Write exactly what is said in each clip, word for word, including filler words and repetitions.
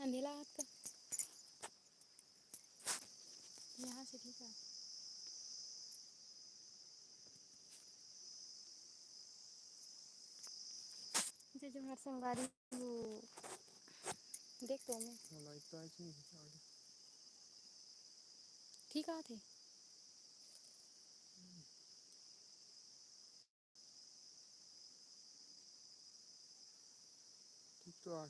अंधेला हाथ का। यहाँ से ठीक है। अच्छा, जो हमारे संगवारी वो देख तो मैं। वो लाइट तो आई थी, आ गया। ठीक आथे। ठीक तो आ।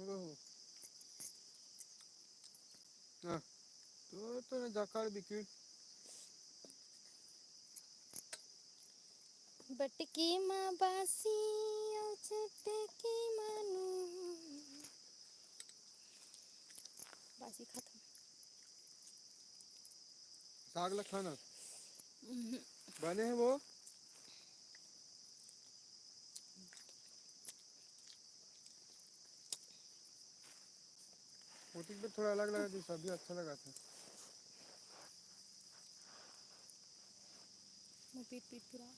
ओहो। हाँ। तो, तो ना जाकर बिकिर। बटकी मा बासी अउ चटकी मा नून। बासी खात हूँ। साग ला खाना। उहुं। बने हे वो? ओतिक में थोड़ा अलग लगा थी, सब्जी अच्छा लगा था। मैं पीट पीट पूरा।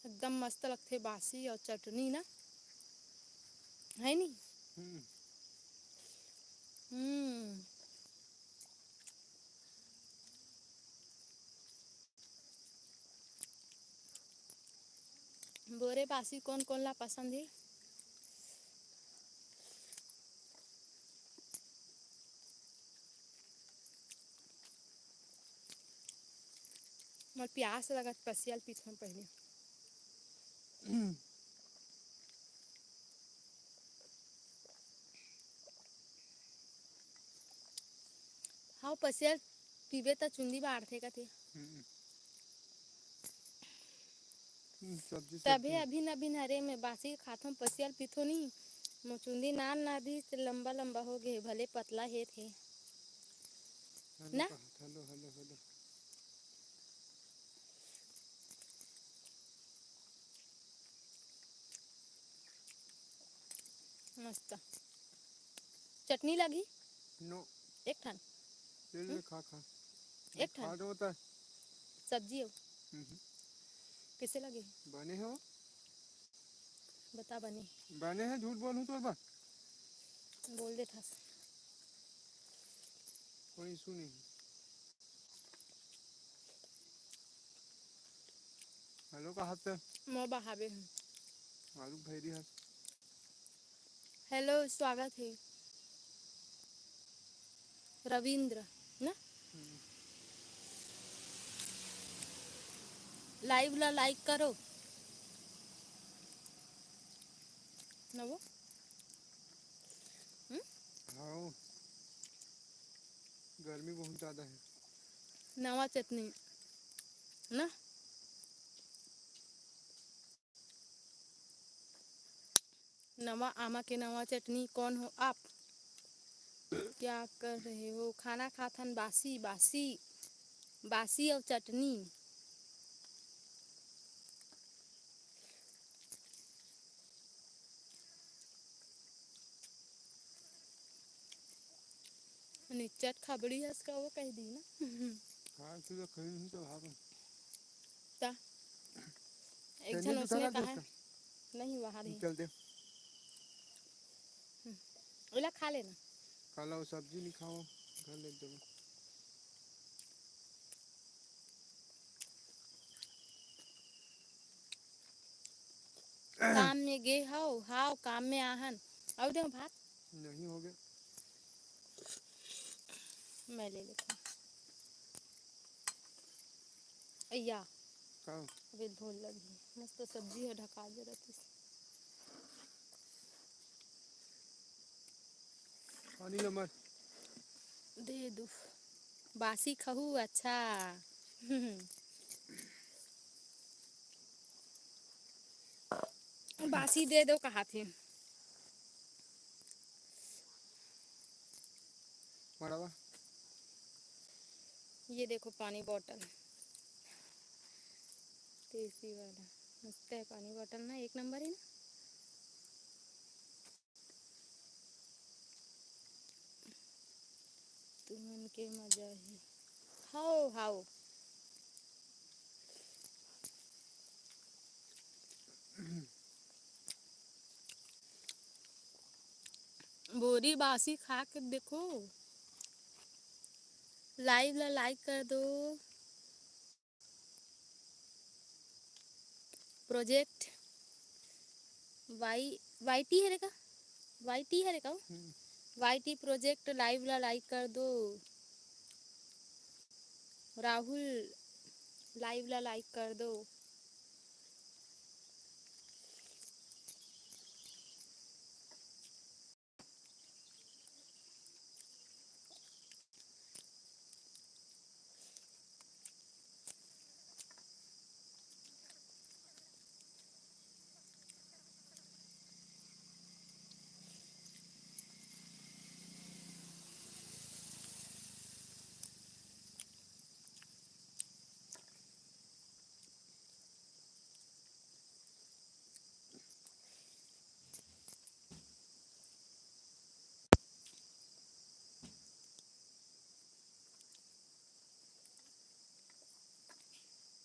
एकदम मस्त लगथे बासी अउ चटनी ना, है नी? हम्म। हम्म। बोरे बासी कोन कोन ला पसंद हे? मोर प्यास लगत, पसियल पीथन पहले। हाँ, पसियल पीबे त चुंदी बाढ़थे कथे। हम्म। हम्म, सब्जी, तभे सब्जी। अभी न अभी हरे में बासी खाथों, पसियल पीथो नी। मोचुंदी नान ना दिस, लंबा लंबा हो गे, भले पतला हे थे। हेलो ना? कहा, हेलो, हेलो, हेलो। मस्त। चटनी लगी? नो। एक ठन। ले ले, हम्म? खा, खा। एक ठन। खा दो त। सब्जी हो। हम्म। कैसे लगे? बने हो? बता बने। बने हैं, झूठ बोलूं तोर बा? बोल दे ठस। कोई issue नहीं। हेलो, का हाल चाल? मोर बहावे हूँ। आलू भैरी हस। हेलो, स्वागत है रविंद्र ना। हम्म। Live ला like करो ना वो। हम्म? हाँ, गर्मी बहुत ज्यादा है। नवा चटनी ना। नवा आमा के नवा चटनी। कौन हो आप? क्या कर रहे हो? खाना खाथन बासी, बासी, बासी अउ चटनी। निच्चट खबड़ी हस का वो कह दी ना। हाँ, तू तो खड़ी नहीं तो भाग। ता। एक चटनी जन तो उसने सारा कहा दोस्त है। नहीं, बाहर ही। चल दे। हम्म। ओला खा लेना। काला वो सब्जी नहीं खाओ, घर ले देबो। काम में गे हव? हाव, काम में आहन। अउ देव भात। नहीं हो गया। मैं ले लेती हूँ। अइया। का? अबे धोल लगी। मस्त सब्जी है, ढका दे रहती। पानी नंबर। दे दू। बासी खहू, अच्छा। बासी दे दो कहाथे। मड़वा। ये देखो पानी बॉटल, देसी वाला, मस्त है पानी बॉटल ना, एक नंबर है ना। तुमन के मजा ही। हाओ, हाओ। बोरी बासी खा के देखो। Live ला like कर दो। Project वाई, वाई टी हरे का? वाई टी हरे का? हम्म। वाई टी project live ला like कर दो। राहुल, live ला like कर दो।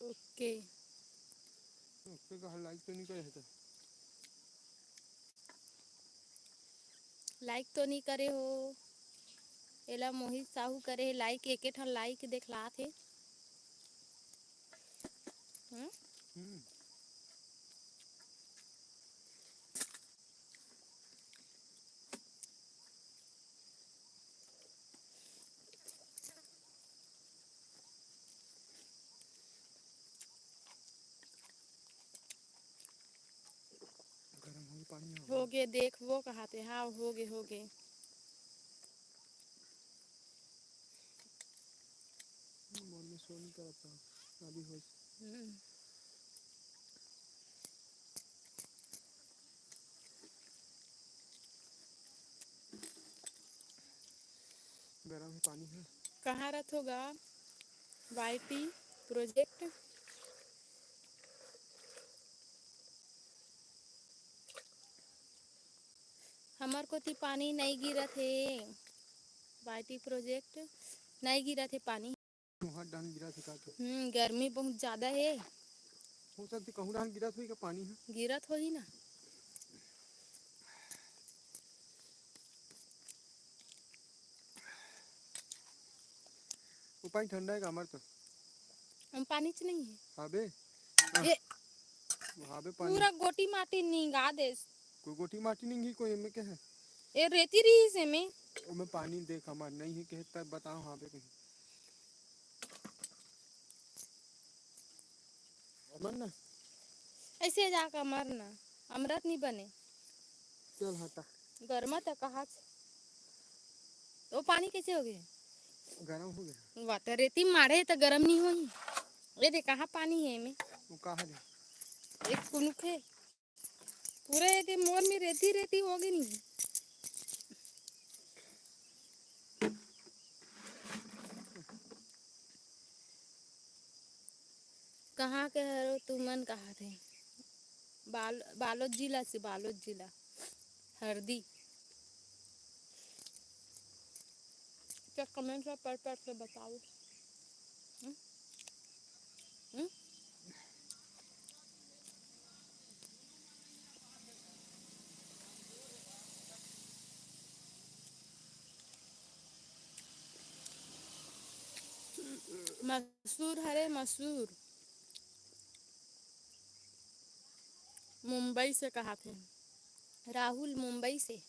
OK। OK कहा, like तो नहीं करे है तो। Like तो नहीं करे हो। एला मोहित साहू करे हे like, एके ठन like देखलात हे। हम्म? हम्म। गरम होगे पानी हो। होगे, देखबो कहाथे। हाँ, होगे, होगे। मन में सोनी करत था, अभी हो। हम्म। गरम है पानी है। कहाँ रथो गा? Y T project। हमर कोती पानी नई गिरत हे। वाई टी project नई गिरत हे पानी। तुहर डाहन गिरत हे का तो? हम्म, गर्मी बहुत ज्यादा हे। हो सकथे कहूँ डाहन गिरत होही का पानी ह? गिरत होही ना। वो पानी ठंडा है का हमर तो? हम पानी च नहीं है। हाबे? ए, हाबे पानी। पूरा गोटी माटी निंगा देस। कोई गोटी माटी निंगी, कोई एमे के है? ए, रेती रहीस एमे। ओमे पानी देख हमर नहीं है, कहे तब बताओ हाबे कहीं। मर ना। ऐसे जाकर मरना, अमरत नहीं बने। चल हटा। गरमा त कहा छ-, वो पानी कैसे हो गए? गरम हो गया। वाटर रेती मारे त गरम नहीं होही। ये दे कहाँ पानी है एमे? वो कहाँ है? एक कुनुक है। पूरा ये दे मोर में रेती रेती हो गई नहीं। कहाँ के हरो तुमन कहा थे? बाल-, बालोद जिला से, बालोद जिला। हरदी। क्या comment ला पढ़ पढ़ के बताओ। हम्म? हम्म? मसूर हरे, मसूर। मुंबई से कहा थे। राहुल मुंबई से।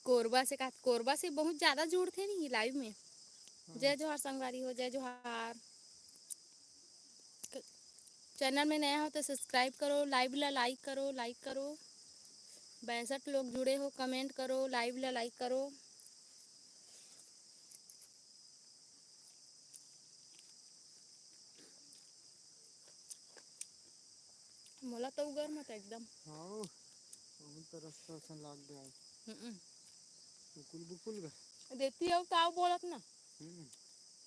कोरबा से कहा, कोरबा से बहुत ज्यादा जुड़थे नहीं live में। हाँ। जय जोहार संगवारी हो, जय जोहार। क-, channel में नया हो तो subscribe करो, live ला like करो, like करो। बैसठ लोग जुड़े हो, comment करो, live ला like करो। तो उगर मत एकदम। हाँ, बहुत तो रस्ता असन लाग गया। हम्म। बुकुल बुकुल गा। रेती अउ ताव बोलत ना। हम्म।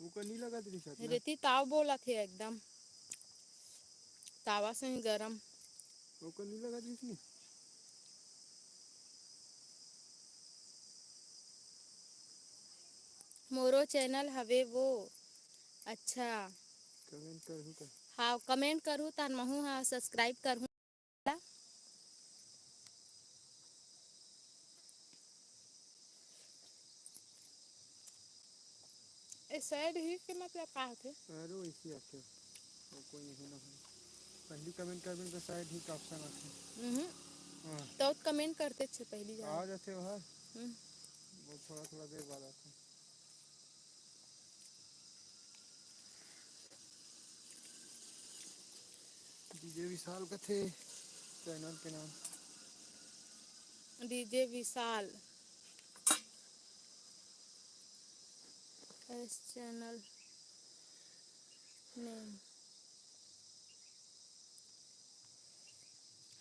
ओकर नी लगत रिसत ना। रेती ताव बोलत हे एकदम। तावा से ही गरम। ओकर नी लगत रिस नी। मोरो चैनल हवे वो। अच्छा। कमेंट करहू का? हाँ, कमेंट करहू, तान महू हा सब्सक्राइब करहू। ए, सैड ही के मतलब का होथे? अरे, वैसे आथे। वो कोई नहीं ना हो। पहली कमेंट करबे तो सैड ही का ऑप्शन आथे। हम्म। हाँ। तो कमेंट करते छे पहली बार। आ जाथे वह। हम्म। वो थोड़ा, थोड़ा देर बाद आथे। डीजे विशाल कथे चैनल के नाम। डीजे विशाल एस चैनल नेम।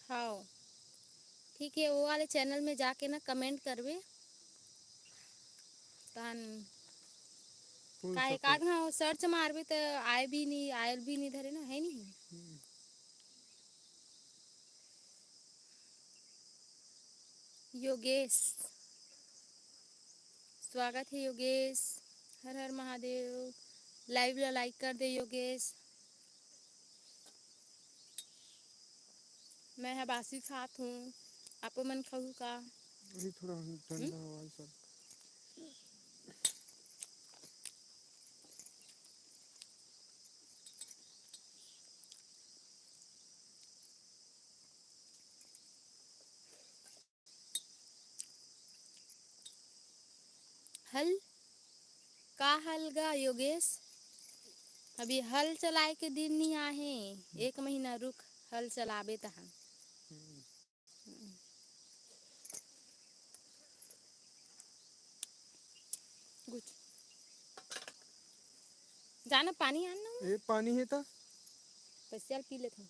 हाँ, ठीक है, वो वाले चैनल में जाके ना कमेंट करबे। तान का एक आध घाव सर्च मारबे त आए भी नहीं, आयल भी नहीं धरे ना, है नहीं? हम्म। योगेश, स्वागत है योगेश। हर हर महादेव। लाइव ला लाइक कर दे योगेश। मैं ह बासी खात हूँ, आपो मन खाहू का? अभी थोड़ा ठंडा हम्म? हवा है सब। हल का हल गा योगेश? अभी हल चलाए के दिन नहीं आहे, एक महीना रुक, हल चलाबे तहन। हम्म। गुच। जाना पानी आन ना। ए, पानी है ता? बस चल पी लेथन।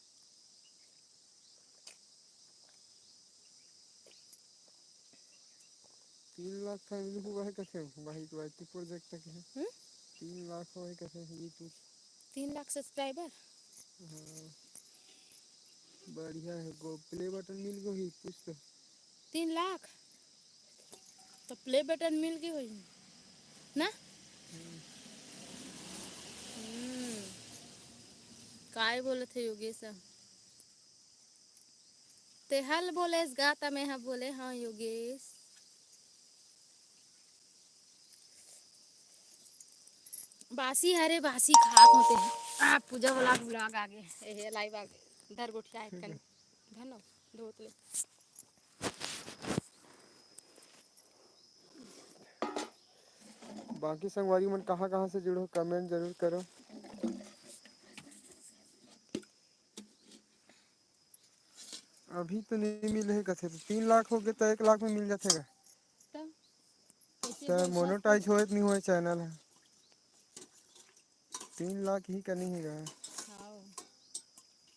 तीन लाख फैमिली हुआ है कैसे? वही तो आई टी प्रोजेक्ट तक है। हम्म? तीन लाख हुआ है कैसे? ये तो तीन लाख सब्सक्राइबर। हाँ, बढ़िया है। गो प्ले बटन मिल गई कुछ तो। तीन लाख तो प्ले बटन मिल गई होई ना। हम्म। हम्म। काय बोलत है योगेश? ते हल बोलेस गा, त मैं ह बोले हाँ योगेश। बासी हरे बासी खात होते हैं। आ, पूजा वाला ब्लॉग आगे, ए, लाइव आगे। धर गोठिया एक कन। धनो, धोत ले। बाकी संगवारी मन कहाँ कहाँ से जुड़ो, कमेंट जरूर करो। अभी तो नहीं मिले हे कथे, तो तीन लाख हो गए तो एक लाख में मिल जाथे का? तो कैसे त बोल मोनेटाइज सकते? होए त नहीं होए चैनल है। तीन लाख ही का नहीं है गा। हाँ।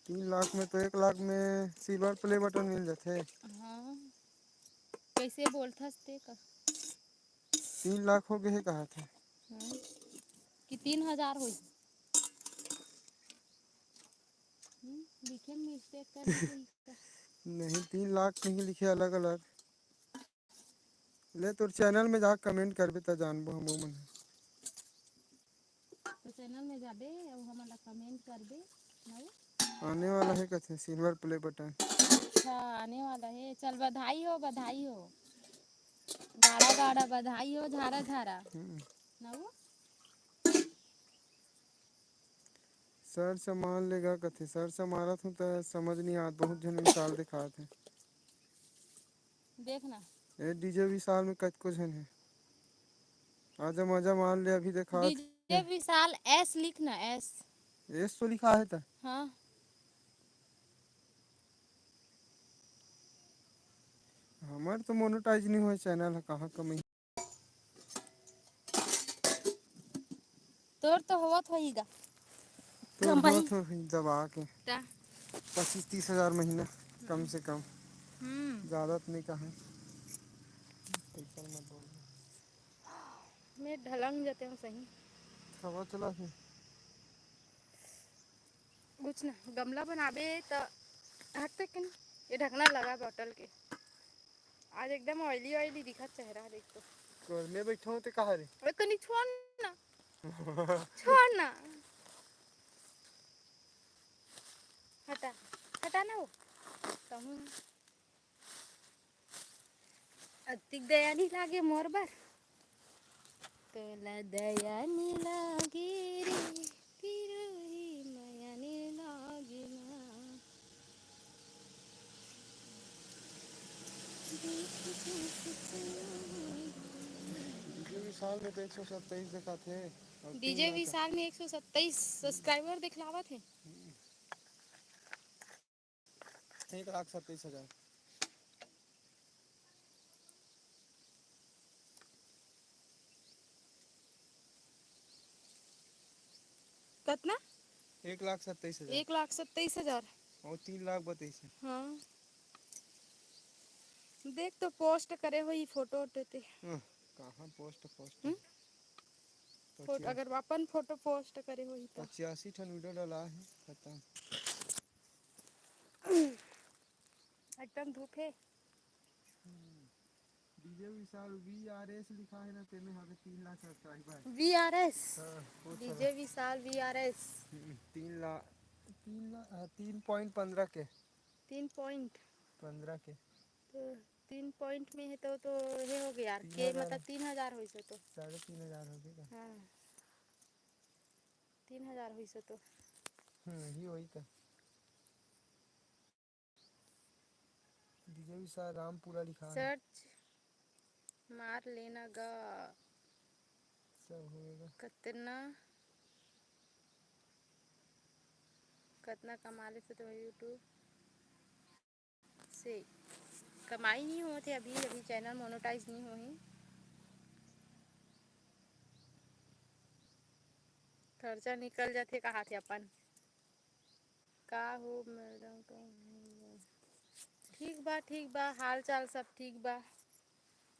तीन लाख में तो एक लाख में सिल्वर प्ले बटन मिल जाथे। हाँ, कैसे बोलथस ते का? तीन लाख हो गए हे कहा थे। हाँ, कि तीन हजार होई। हम्म, लिखे में मिस्टेक कर दी का? नहीं, तीन लाख नहीं लिखे, अलग अलग। ले तोर चैनल में जाके कमेंट करबे त जानबो हम मन। तो चैनल में जाबे अउ हमन ला कमेंट करबे, नहीं? आने वाला है कथे सिल्वर प्ले बटन। अच्छा, आने वाला है। चल, बधाई हो, बधाई हो। गाड़ा गाड़ा बधाई हो, झारा झारा। हम्म। ना वो? सर से मान लेगा कथे, सर से मारत हूँ त समझ नहीं आत, बहुत झन मिसाल दिखात है। देखना। ए डीजे विशाल में कतको झन है। आजा मजा मान ले, अभी देखा। डीजे विशाल एस लिखना, एस। एस तो लिखा है त। हाँ। हमर तो मोनेटाइज नहीं हुआ चैनल है, कहाँ कमाई। तोर तो होवत होही गा। तोर कमाई। होवत होही दबा के। ता। पच्चीस तीस हजार महीना, कम से कम। हम्म। ज्यादा तो नहीं कहा। पैसा मत बोल। मैं ढलंग जाते हूँ सही। हवा चला है। कुछ ना, गमला बनाबे त हटते के ना, ये ढकना लगा बॉटल के। आज एकदम ऑयली ऑयली दिखत चेहरा, देख तो। कोर में बैठा हूँ ते कहा रे? ओए, कनी छोड़ ना। छोड़ ना। हटा, हटा ना वो। कहूँ। अतिक दया नहीं लागे मोर बर। तोला दया नहीं लागे रे, पिरोरी मया नहीं लागे ना। डीजे विशाल में तो एक सौ सत्ताईस दिखाते हैं। डीजे विशाल में एक सौ सत्ताईस सब्सक्राइबर दिखलावत हे। एक लाख सत्ताईस हजार। कतना? एक लाख सत्ताईस हजार। एक लाख सत्ताईस हजार। और तीन लाख बताइस हे। हाँ। देख तो, पोस्ट करे होही फोटो वोटो ते। हाँ, कहाँ पोस्ट, पोस्ट? हम्म? फोटो, पचास। अगर अपन फोटो पोस्ट करे होही तो। पचासी ठन वीडियो डला हे, खत्म। एकदम धूप हे। डीजे विशाल वीआरएस लिखा है ना, तेमे हवे तीन लाख सब्सक्राइबर। वीआरएस। हाँ, वो डीजे विशाल वीआरएस। हम्म, तीन लाख, तीन लाख, हाँ, तीन पॉइंट पंद्रह के। तीन पॉइंट पंद्रह के। तो तीन पॉइंट में है तो, तो ये हो गया यार, तीन हजार। के मतलब तीन हजार होइस तो। साढ़े तीन हजार हो गया। हाँ, तीन हजार होइस तो। हम्म, ही वही तो। डीजे विशाल रामपुरा लिखा है। सर्च मार लेना गा। सब होएगा। कतना, कतना कमा लेते तो YouTube से कमाई नहीं होत हे अभी, अभी चैनल मोनेटाइज नहीं होही। खर्चा निकल जाथे कहाथे अपन। का हो मैडम, का हो? ठीक बा, ठीक बा, हाल चाल सब ठीक बा।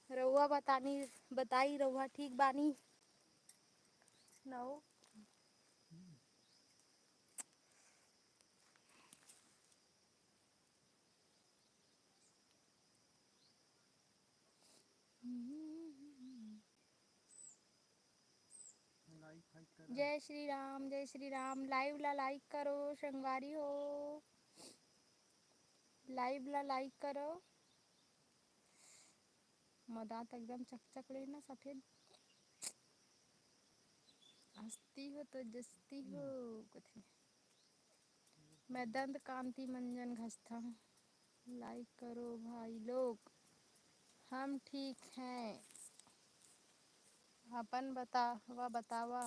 रउआ बतानी, बताई, रउआ ठीक बानी? नौ। जय श्री राम, जय श्री राम। लाइव ला लाइक करो संगवारी हो, लाइव ला लाइक करो। मोर दांत एकदम चकचक ले ना सफेद। हंसती हो तो जस्ती हो कथे। मैं दंत कांति मंजन घसता हूँ। लाइक करो भाई लोग, हम ठीक हैं। अपन बतावा, बतावा।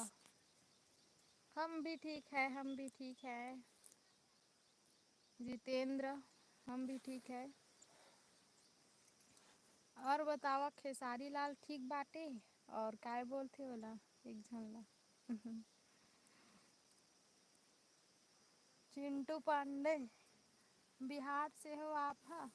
हम भी ठीक है, हम भी ठीक है। जितेंद्र, हम भी ठीक है। और बतावा, खेसारी लाल ठीक बाटे? और काय बोलथे ओला, एक झन ला? चिंटू पांडे, बिहार से हो आप हा?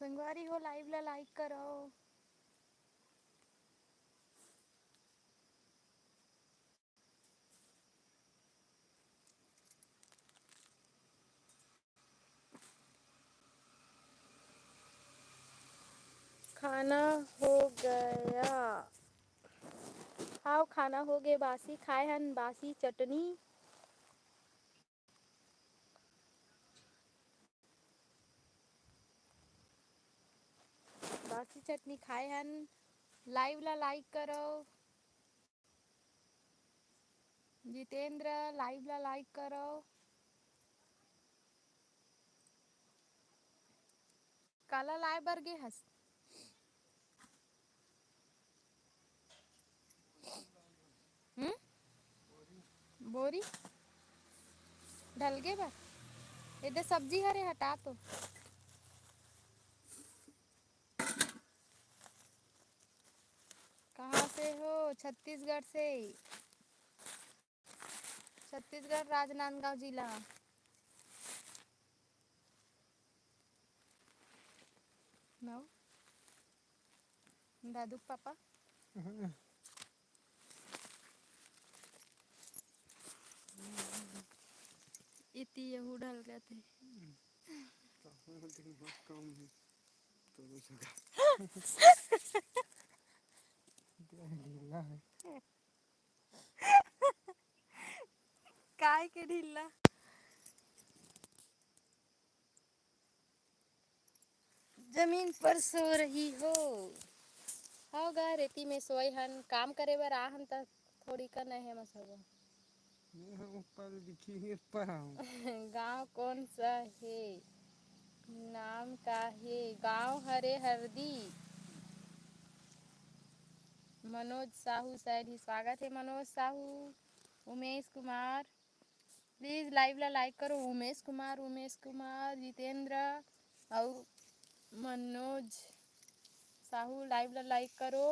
संगवारी हो, लाइव ला लाइक करो। खाना हो गया। हाव, खाना हो गे, बासी खाए हन, बासी चटनी। बासी चटनी खाए हन। लाइव ला लाइक करो। जितेंद्र, लाइव ला लाइक करो। काला लाए बर गे हस? हम्म? बोरी ढलगे बर। एदे सब्जी हरे, हटा तो। कहाँ से हो? छत्तीसगढ़ से। छत्तीसगढ़, राजनांदगांव जिला। नौ। दादू के पापा। इति यहू ढल गए थे। तो वैसा का। ढीला है। काय के ढीला? जमीन पर सो रही हो? हव गा, रेती में सोए हन, काम करे बर आ हन त थोड़ी कन हे मसगो। मैं ह ऊपर लिखी ही ऊपर आऊं। गांव कौन सा हे? नाम का हे? गांव हरे हरदी। मनोज साहू शायद ही। स्वागत है मनोज साहू। उमेश कुमार, प्लीज लाइव ला लाइक करो। उमेश कुमार, उमेश कुमार, जितेंद्र और मनोज साहू, लाइव ला लाइक करो।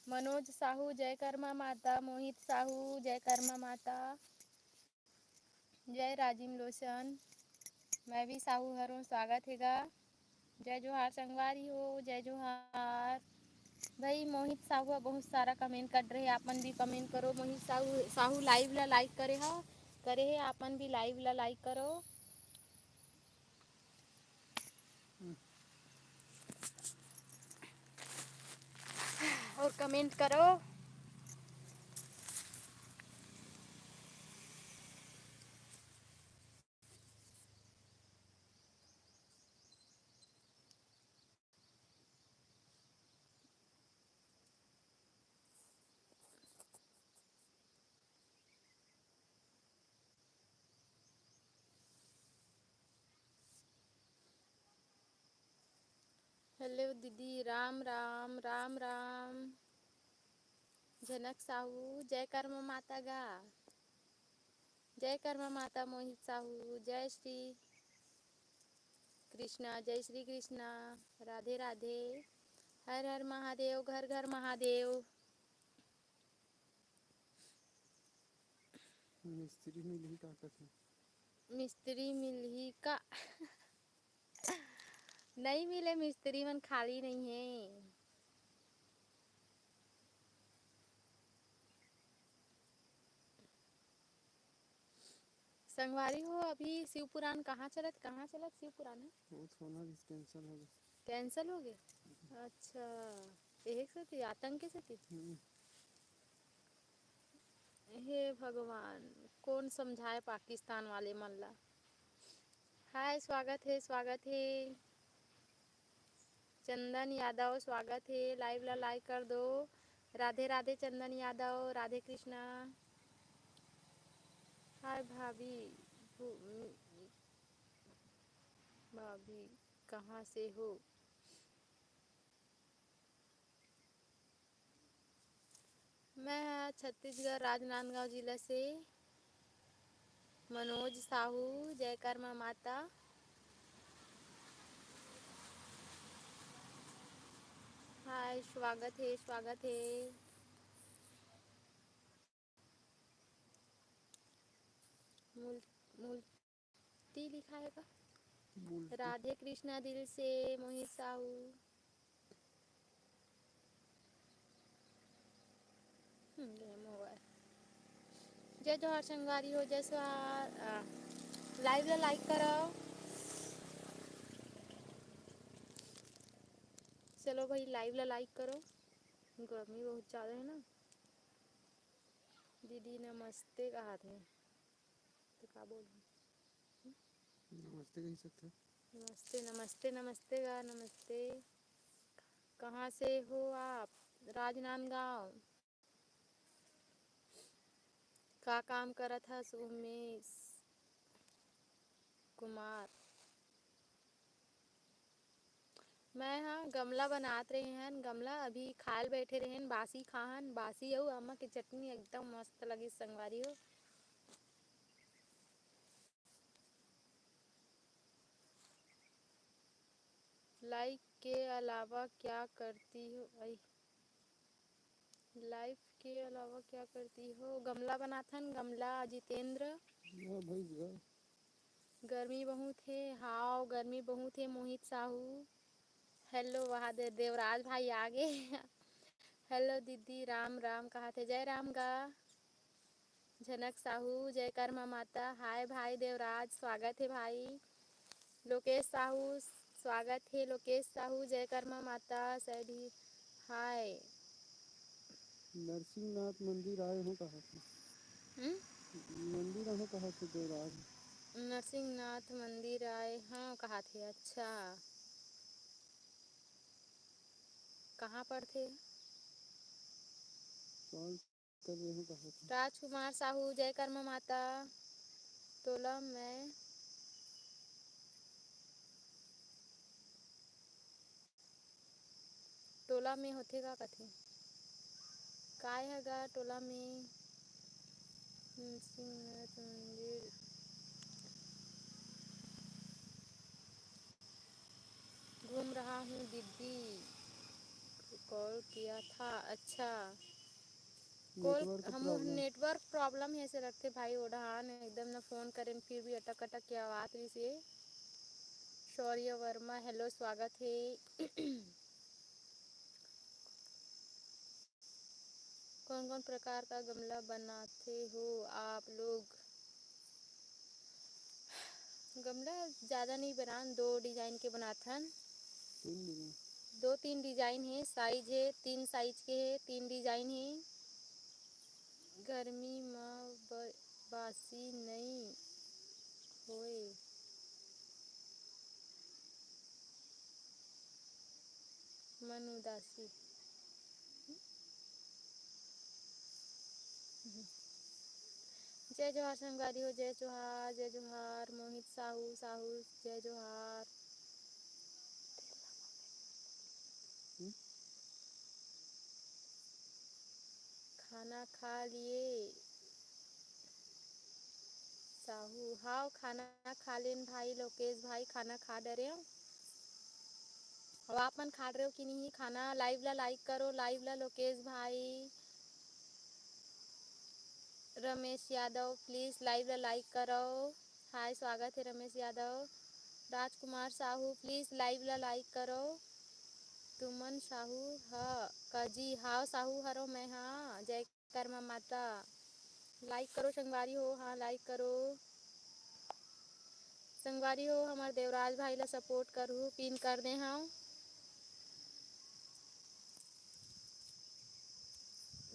मनोज साहू, जय कर्मा माता। मोहित साहू, जय कर्मा माता। जय राजिम लोचन, मैं भी साहू हरों, स्वागत हे गा। जय जोहार संगवारी हो, जय जोहार। भाई मोहित साहू ह बहुत सारा कमेंट कर रहे, आप मन भी कमेंट करो। मोहित साहू, साहू लाइव ला लाइक करे हा, करे हे, आप मन भी लाइव ला लाइक करो। और कमेंट करो। हेलो दीदी, राम राम, राम राम। जनक साहू, जय कर्मा माता गा। जय कर्मा माता मोहित साहू, जय श्री कृष्णा, जय श्री कृष्णा, राधे राधे। हर हर महादेव, घर घर महादेव। मिस्त्री मिलही का कथे? मिस्त्री मिलही का? नहीं मिले, मिस्त्री मन खाली नहीं है। संगवारी हो, अभी शिव पुराण कहाँ चलत, कहाँ चलत शिव पुराण है? वो तो होना भी कैंसिल हो गया। कैंसिल हो गया? अच्छा, एक सेती आतंक के सेती। हम्म। हे भगवान, कौन समझाए पाकिस्तान वाले मन ला। हाय, स्वागत हे, स्वागत हे। चंदन यादव, स्वागत हे, लाइव ला लाइक कर दो। राधे राधे चंदन यादव, राधे कृष्णा। हाय भाभी, भू-, भाभी कहाँ से हो? मैं ह छत्तीसगढ़ राजनांदगांव जिला से। मनोज साहू, जय कर्मा माता। हाय, स्वागत हे, स्वागत हे। मूल, मूल ती लिखा है का? राधे कृष्णा दिल से, मोहित साहू। हम्म, game over। जय जोहार संगवारी हो, जय जोहार। आ, live ला like करो। चलो भाई, live ला like करो। गर्मी बहुत ज्यादा है ना। दीदी नमस्ते कहा थे, तो का बोलूं? नमस्ते कही सकते हो। नमस्ते, नमस्ते, नमस्ते गा, नमस्ते। कहाँ से हो आप? राजनांदगांव। का काम करत हस उमेश कुमार? मैं ह गमला बनात रहे हन, गमला अभी खायल बैठे रहेन, बासी खाहन, बासी अउ आमा के चटनी एकदम मस्त लगिस संगवारी हो। Like के अलावा क्या करती हो? आई, लाइफ के अलावा क्या करती हो? गमला बनाथन, गमला, जितेंद्र। हाँ भाई, हाँ। गर्मी बहुत हे, हाव, गर्मी बहुत हे, मोहित साहू। हेलो, वहाँ दे-, देवराज भाई आ गे। हेलो दीदी, राम राम कहाथे, जय राम गा। झनक साहू, जय कर्मा माता। हाय भाई देवराज, स्वागत हे भाई। लोकेश साहू, स्वागत हे लोकेश साहू, जय कर्मा माता। सैडी, हाय। नरसिंहनाथ मंदिर आए हो कहाथे। हम्म? मंदिर आए हो कहाथे देवराज। नरसिंहनाथ मंदिर आए हो कहाथे, अच्छा। कहाँ पड़थे? कौन कर रहे हो कहाथे? राजकुमार साहू, जय कर्मा माता। टोला में, टोला में होथे का कथे? काय ह गा टोला में? नरसिंहनाथ मंदिर। घूम रहा हूँ दीदी, कॉल किया था। अच्छा, कॉल नेटवर्क हम प्रॉब्लम। नेटवर्क प्रॉब्लम हे से लगथे भाई, ओढ़ान एकदम न फोन करेन, फिर भी अटक अटक के आवाज रहिस हे। शौर्य वर्मा, हेलो, स्वागत हे। कौन कौन प्रकार का गमला बनाते हो आप लोग? गमला ज्यादा नहीं बनान, दो डिजाइन के बनाथन। तीन डिजाइन। दो तीन डिजाइन हे, साइज हे, तीन साइज के हे, तीन डिजाइन हे। गर्मी म ब-, बासी नहीं होए। मन उदासी। जय जोहार संगवारी हो, जय जोहार, जय जोहार। मोहित साहू, साहू, जय जोहार। हम्म? खाना खा लिए साहू? हाव, खाना खा लेन भाई, लोकेश भाई, खाना खा डरे हो। अब आप मन खा रहे हो कि नहीं खाना? लाइव ला लाइक करो, लाइव ला लोकेश भाई, रमेश यादव, प्लीज लाइव ला लाइक करो। हाय, स्वागत हे रमेश यादव। राजकुमार साहू, प्लीज लाइव ला लाइक करो। तुमन साहू ह का जी? हाव, साहू हरो मैं हा। जय कर्मा माता। लाइक करो संगवारी हो, हाँ, लाइक करो संगवारी हो, हमर देवराज भाई ला सपोर्ट करहू, पिन कर दे हव।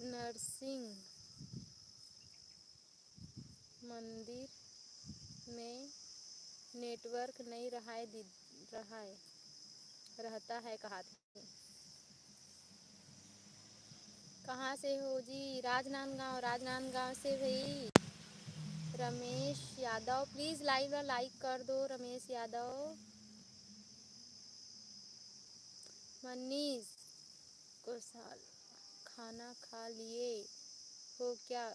नरसिंह मंदिर में नेटवर्क नहीं रहाय दीदी, रहाय, रहता है कहाथे। कहाँ से हो जी? राजनांदगांव, राजनांदगांव से भाई। रमेश यादव, प्लीज लाइव ला लाइक कर दो, रमेश यादव। मनीष कोसाल, खाना खा लिए हो क्या?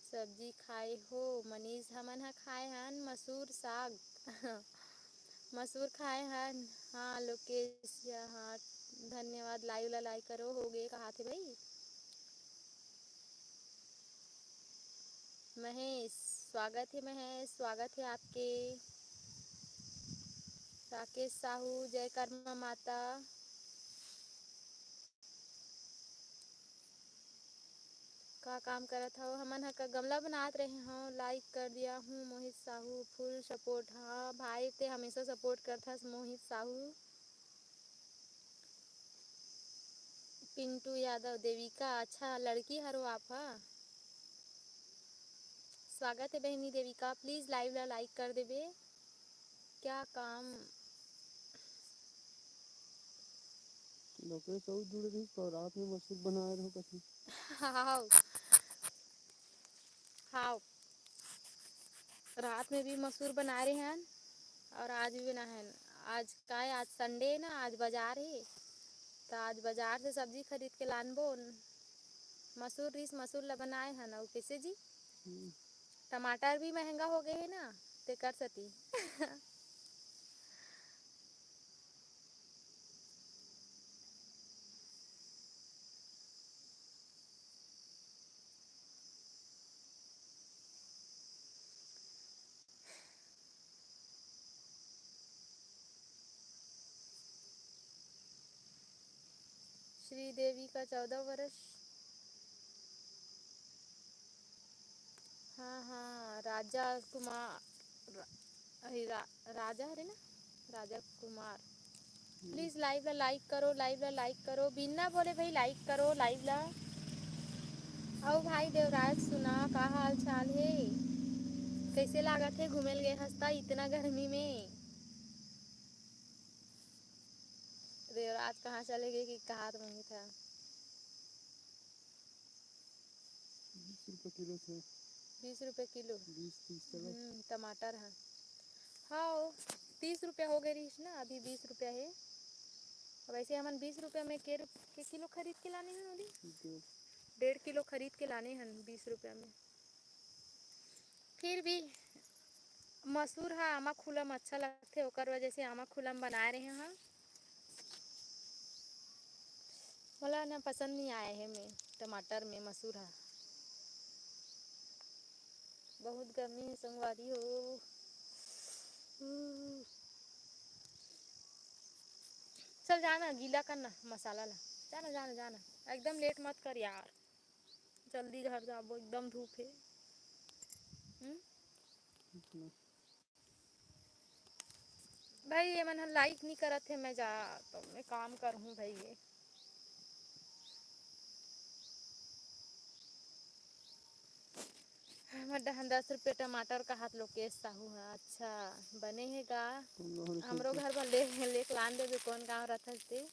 सब्जी खाए हो? मनीष, हमन ह खाए हन मसूर साग। मसूर खाए हन। हाँ, लोकेश, या हाँ, धन्यवाद। लाइव ला लाइक करो, हो गे कहाथे भाई। महेश, स्वागत हे महेश, स्वागत हे आपके। राकेश साहू, जय कर्मा माता। का काम करत हव? हमन ह का गमला बनात रहे हव, लाइक कर दिया हूँ मोहित साहू, फुल सपोर्ट। हाँ भाई, ते हमेशा सपोर्ट करथस मोहित साहू। पिंटू यादव, देविका, अच्छा लड़की हरो आप ह। स्वागत हे बहिनी देविका, प्लीज लाइव ला लाइक कर देबे। क्या काम? लोकेश अउ जुड़ रहिस, तो रात में मसूर बनाए रहो कथी? हाव, हाव, रात में भी मसूर बनाए रहे हन और आज भी बनाए हन। आज का हे, आज संडे हे ना, आज बाजार हे, तो आज बाजार से सब्जी खरीद के लानबो। मसूर रिस, मसूर ला बनाए हन। अउ कैसे जी? हम्म। टमाटर भी महंगा हो गए हे ना, तेकर सेती। श्रीदेवी का चौदह वर्ष। हाँ, हाँ, राजा कुमार, रा-, अरे, रा-, राजा हरे ना? राजा कुमार। हम्म। Please live ला like करो, live ला like करो। बिना बोले भाई like करो live ला। अउ भाई देवराज सुना, का हाल चाल हे? कइसे लागत हे घूमे ल गे हस त इतना गर्मी में? देवराज कहाँ चले गे कि कहात मंगित हे? बीस रुपये किलो थे। बीस रुपये किलो? बीस तीस चलत। हम्म, टमाटर ह। हाँ, तीस रुपये हो गए रहिस ना, अभी बीस रुपये हे। अब ऐसे हमन बीस रुपये में के रुप-, के किलो खरीद के लाने हन ओदी? डेढ़। डेढ़ किलो खरीद के लाने हन बीस रुपये में। फिर भी मसूर ह आमा खुलम अच्छा लगथे, ओकर वजह से आमा खुलम बनाए रहे हन। मोला ना पसंद नहीं आए हे में टमाटर में मसूर ह। बहुत गर्मी हे संगवारी हो। चल जाना, गीला करना मसाला ला। जाना, जाना, जाना, एकदम लेट मत कर यार। जल्दी घर जाबो, एकदम धूप हे। हम्म? भाई, ये मन ह like नहीं करत हे, मैं जा, तो मैं काम करहूँ भाई। ये हमर डहन दस रुपये टमाटर का हाथ लोकेश साहू है। अच्छा, बने हे गा? हमरो घर बर ले, लेके लान देबे, कौन गाँव रथस ते?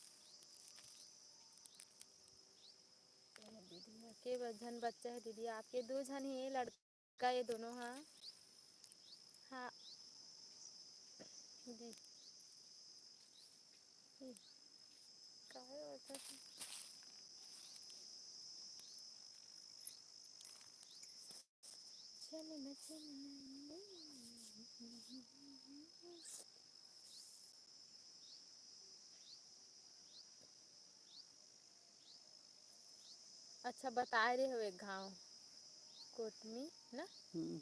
दीदी, के झन बच्चा है दीदी? आपके दो झन ही, लड़का ये दोनों हा। हाँ जी। काहे वैसा? चल ना, चल ना। अच्छा, बताए रहे हो एक घाव कोटमी ना? हम्म।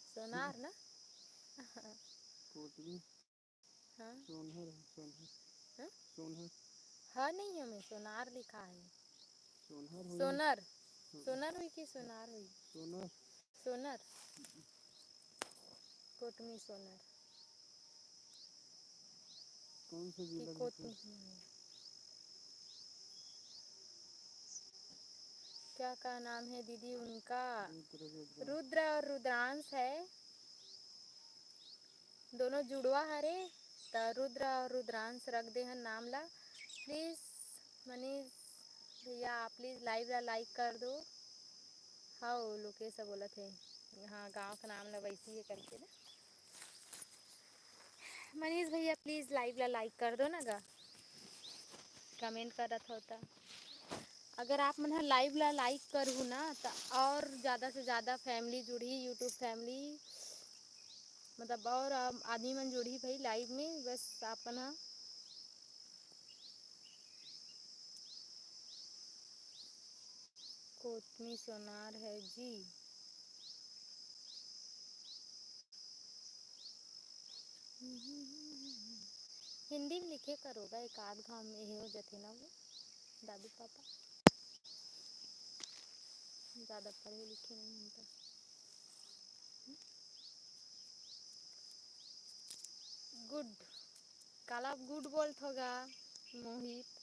सोनार ना? कोटमी। हाँ। सोनहर है, सोनहर। हाँ? सोनहर। हाँ, नहीं, हमें सोनार लिखा है। सोनहर होई। सोनर। हाँ। सोनर हुई कि सोनार हुई? सोनर। सोनर। कोटमी सोनर। कौन से कि जिला के कोटमी? क्या, क्या नाम है दीदी उनका? रुद्र, रुद्र। रुद्र और रुद्रांश है। दोनों जुड़वा हरे, त रुद्र और रुद्रांश रख दे हन नाम ला। Please मनीष भैया, आप please live ला like कर दो। हाँ, वो लोकेश बोलत हे, हाँ, गाँव का नाम ला वैसी है करके ना। मनीष भैया, please live ला like कर दो ना गा, comment करत हो त। अगर आप मन ह live ला like करहू ना, त और ज़्यादा से ज़्यादा family जुड़ही, YouTube family, मतलब और, अम, आदमी मन जुड़ही भाई live में। बस आप मन ह कोटमी सोनार है जी। हिंदी में लिखे करो गा, एक आध घाव में ये हो जथे ना वो दादू पापा। ज़्यादा पढ़े लिखे नहीं हन त। Good। काला good बोलत होगा मोहित।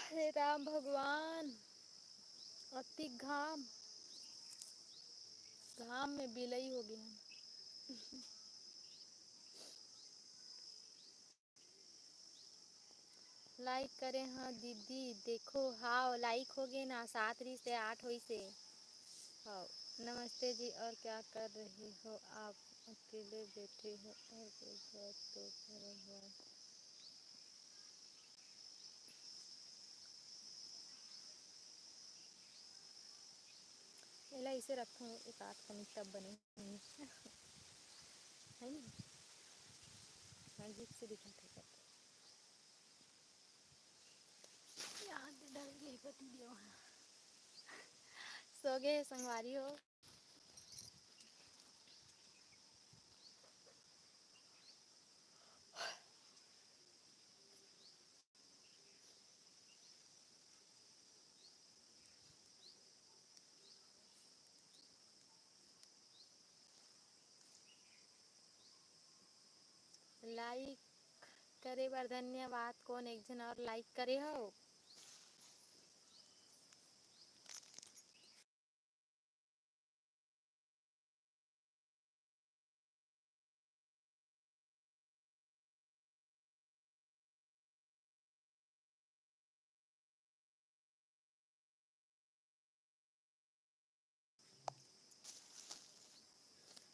हे राम भगवान, अति घाम, घाम में बिलई हो गे हन। Like करे हाँ दीदी, देखो, हाव, like हो गे ना, सात रहिस हे, आठ होइस हे। हाव, नमस्ते जी, और क्या कर रहे हो आप? अकेले बैठे हो और कोई बात तो करो यार। एला इसे रखूँ, एक आध कनी तब बने। है ना? अजीब से दिखत हे करके। याद डर गई पति देव। सो गए संगवारी हो। लाइक करे बर धन्यवाद। कोन एक झन और लाइक करे हो?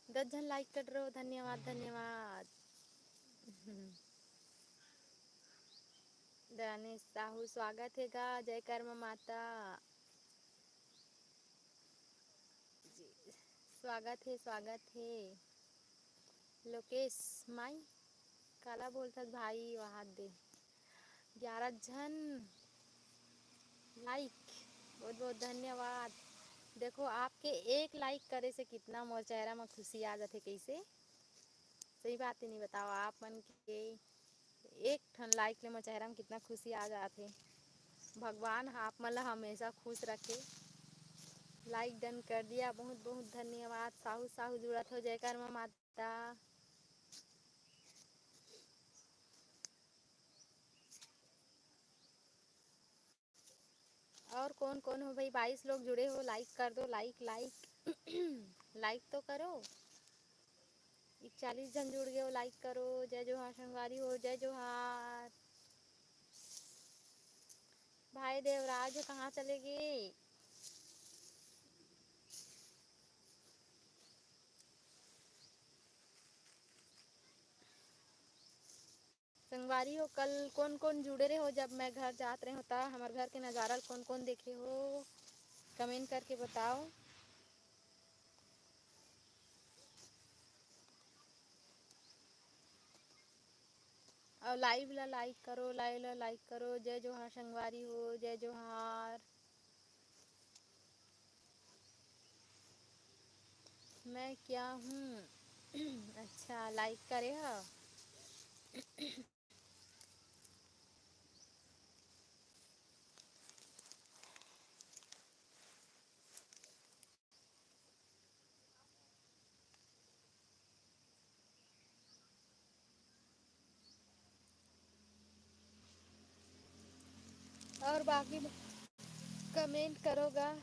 दस झन लाइक कर रहे हो, धन्यवाद, धन्यवाद। दानेश साहू, स्वागत हे गा, जय कर्मा माता। जी, स्वागत हे, स्वागत हे। लोकेश माई, काला बोलथस भाई, वहां दे। ग्यारह झन लाइक, बहुत बहुत धन्यवाद। देखो, आपके एक लाइक करे से कितना मोर चेहरा में खुशी आ जाथे। कैसे? सही बात है, नहीं बताओ, आप मन के एक ठन लाइक ले मोर चेहरा में कितना खुशी आ जाथे। भगवान ह आप मन ला हमेशा खुश रखे। लाइक डन कर दिया, बहुत बहुत धन्यवाद। साहू साहू जुड़त हो, जय कर्मा माता। और कौन कौन हो भाई, बाईस लोग जुड़े हो, लाइक कर दो, लाइक, लाइक। लाइक तो करो। इकतालीस झन जुड़ गए हो, लाइक करो। जय जोहार संगवारी हो, जय जोहार। भाई देवराज कहाँ चले गए? संगवारी हो, कल कोन कोन जुड़े रहे हो? जब मैं घर जात रहे हो, त हमर घर के नजारा ल कोन कोन देखे हो, कमेंट करके बताओ। और लाइव ला लाइक करो, लाइव ला लाइक करो। जय जोहार संगवारी हो, जय जोहार। मैं क्या हूँ? अच्छा, लाइक करे हो। और बाकी कमेंट करोगा।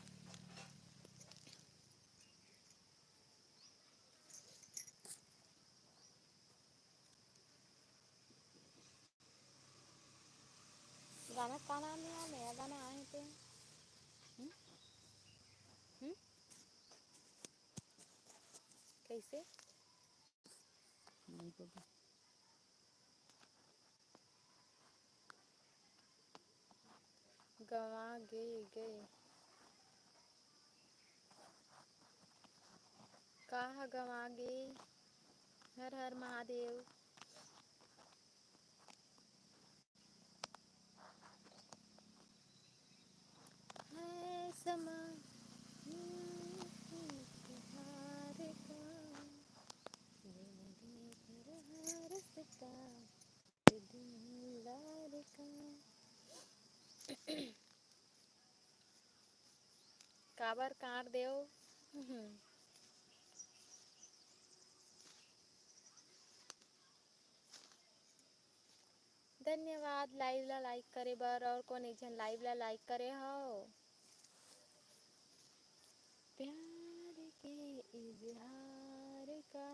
गाना का नाम है? नया गाना आए थे। हम्म? हम्म? कैसे? नहीं पता। गंवा गे, गे। का ह गंवा गे? हर हर महादेव। है समा हार का, बिन देख रहा रस्ता, दिलदार का। काबर काट देव? धन्यवाद लाइव ला लाइक करे बर। और कोन एक झन लाइव ला लाइक करे हो? प्यार के इजहार का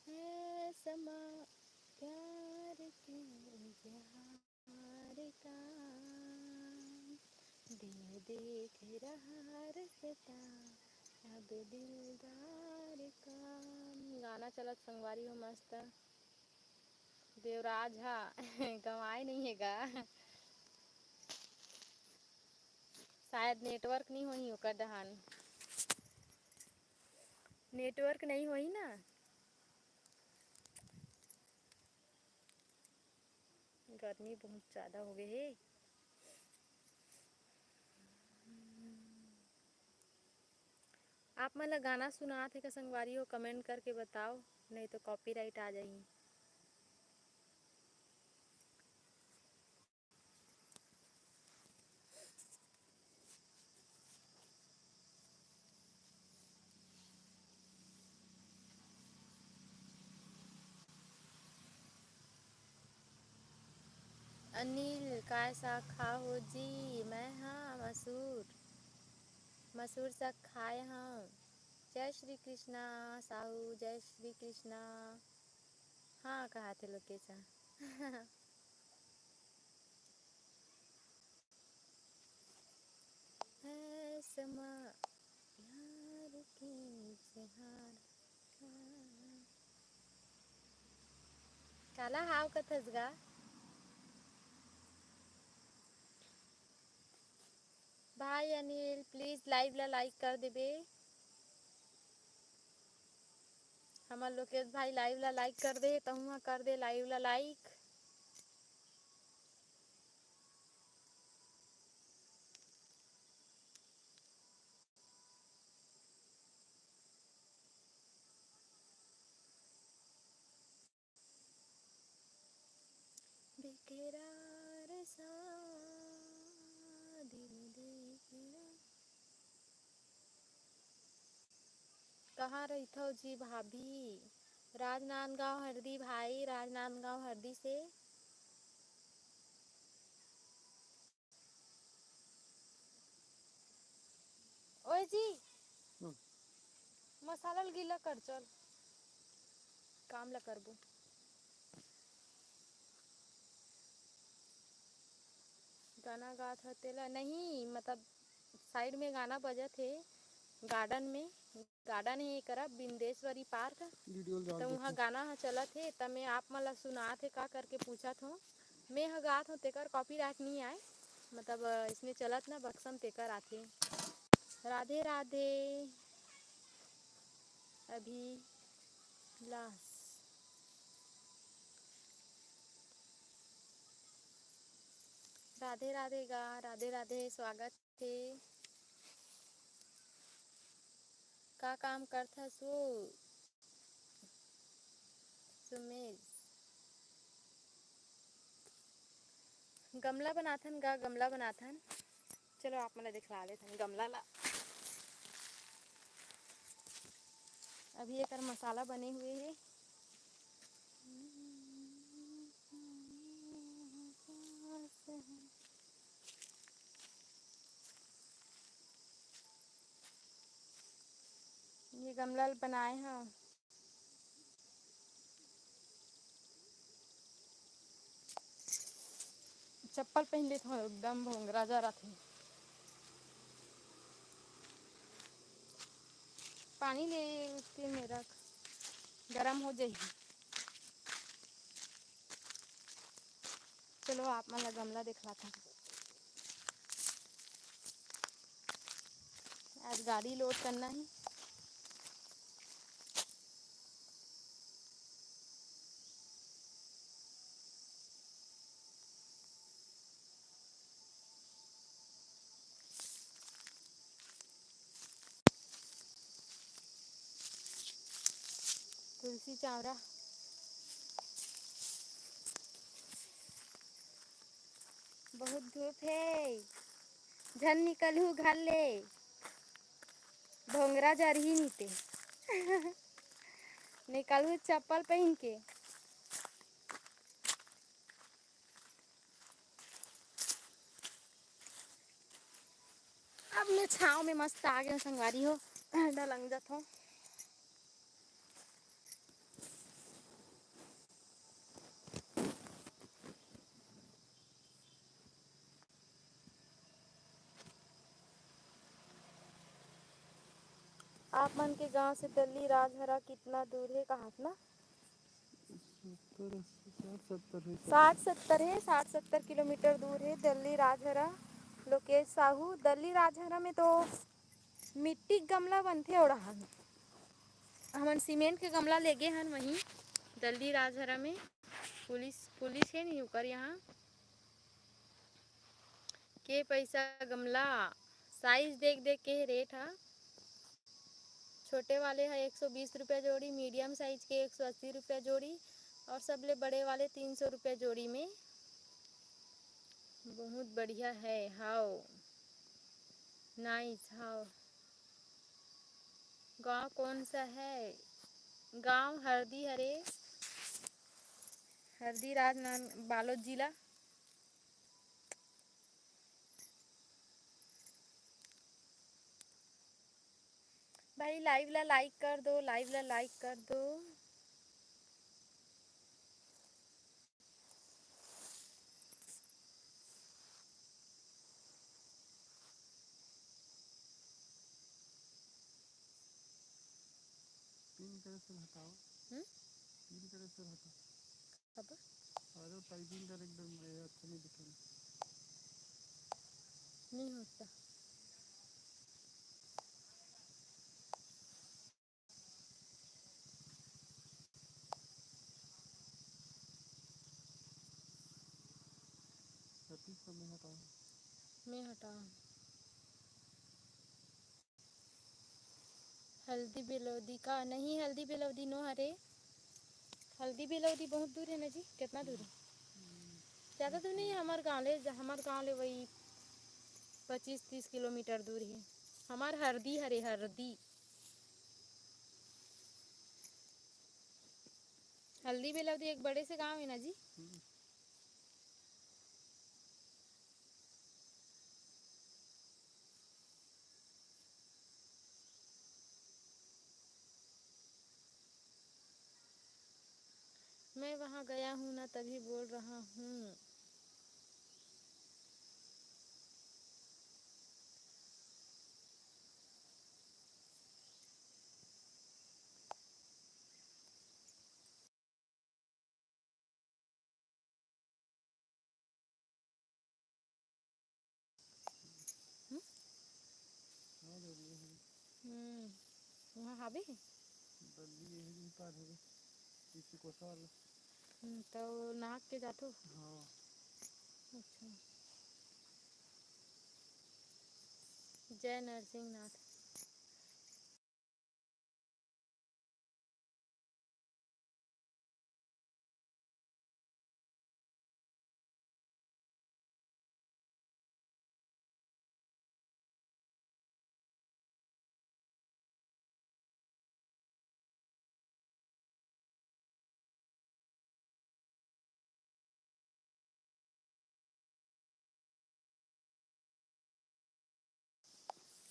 है समा, प्यार के इजहार का, दिल देख रहा रस्ता, अब दिलदार का। गाना चलत संगवारी हो मस्त। देवराज हा गंवाए नहीं हे गा। शायद नेटवर्क नहीं होही ओकर डहान। नेटवर्क नहीं होही ना। गर्मी बहुत ज्यादा हो गए हे। आप मन ला गाना सुनात हे का संगवारी हो? कमेंट करके बताओ, नहीं तो कॉपीराइट आ जाही। अनिल, काय साग खाहो जी? मैं हाँ मसूर, मसूर साग खाए हूँ। जय श्री कृष्णा साहू, जय श्री कृष्णा। हाँ, कहा थे लोकेश? है समा यार के इजहार का। काला हाव कथस गा? भाई अनिल, please live ला like कर देबे। हमर लोकेश भाई live ला like कर दे, तहूँ हा कर दे live ला like। बेकरार सा दिल देखना। कहाँ रहिथव जी भाभी? राजनांदगांव हरदी भाई, राजनांदगांव हरदी से। ओए जी, हम्म। मसाला ल गीला कर, चल, काम ला करबो। गाना गात ह तेला नहीं, मतलब, side में गाना बजत हे, garden में, garden हे एकरा, बिंदेश्वरी park। वीडियो ल डाल त उहाँ देथे। गाना ह चलत हे, त मैं आप मन ला सुनात हे का करके पूछत हों। मैं ह गात हों, तेकर copyright नहीं आए, मतलब, अ, इसने चलत ना बक्सम तेकर आथे। राधे राधे अभिलाष। राधे राधे गा, राधे राधे, स्वागत हे। का काम करथस वो? सुमेश, गमला बनाथन गा, गमला बनाथन। चलो, आप मन ला दिखला देथन गमला ला। अभी एकर मसाला बने हुए हे। ये गमला ल बनाए हव। चप्पल पहिन लेत हव, एकदम भोंगरा जा रथे। पानी ले उसके में रख, गरम हो जाही। चलो, आप मन ला गमला दिखलाथन। आज गाड़ी load करना हे। तुलसी चावरा। बहुत धूप हे, झन निकलहू घर ले, भोंगरा जरही नीते। निकलहू चप्पल पहिन के। अब मैं छाँव में मस्त आ गेंव संगवारी हो, ढलंग जथों। आप मन के गांव से दल्ली राजहरा कितना दूर हे कहात ना? सत्तर, अस्सी, साठ, सत्तर हे। साठ सत्तर हे, साठ सत्तर किलोमीटर दूर हे दल्ली राजहरा। लोकेश साहू, दल्ली राजहरा में तो मिट्टी के गमला बनथे, ओड़ाहन हमन सीमेंट के गमला लेगे हन वहीं दल्ली राजहरा में। पुलिस, पुलिस हे नहीं ओकर यहाँ। के पैसा गमला, size देख देख के rate हा। छोटे वाले हा एक सौ बीस रुपया जोड़ी, medium size के एक सौ अस्सी रुपया जोड़ी और सबले बड़े वाले तीन सौ रुपया जोड़ी में। बहुत बढ़िया है, हाव। Nice, हाव। गांव कौन सा है? गांव हरदी हरे, हरदी राजनांद, बालोद जिला। भाई, live ला like कर दो, live ला like कर दो। Pin करे से हटाओ। हम्म? Pin करे से हटाओ। अब? अरे, typing कर एकदम, ये अच्छा नहीं दिखा। नहीं होता। सतीश को मैं हटाऊँ। मैं हटाऊँ। हल्दी बेलौदी का नहीं, हल्दी बेलौदी नो हरे। हल्दी बेलौदी बहुत दूर है ना जी, कितना दूर है? ज़्यादा दूर नहीं है, हमार गाँव ले, हमार गाँव ले वही पच्चीस तीस किलोमीटर दूर है। हमार हरदी हरे, हरदी। हल्दी बेलौदी एक बड़े से गाँव है ना जी। हम्म। मैं वहाँ गया हूँ ना, तभी बोल रहा हूँ। हम्म? हाँ, दे दिए हैं। हम्म, वहाँ हावे? दे दिए हैं, पार हो गए। इसी को साल। हम्म, तो नाक के जातो? हाँ। अच्छा। जय नरसिंह नाथ।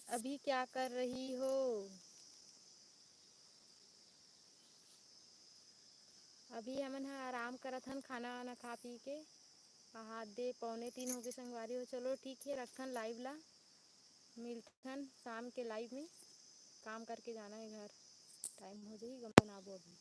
अभी क्या कर रही हो? अभी हमन ह आराम करत हन, खाना वाना खा पी के। हाथ दे पौने तीन हो गए संगवारी हो। चलो ठीक है, रखथन live ला, मिलथन शाम के live में। काम करके जाना है घर, time हो जाही, गमन आबो अभी।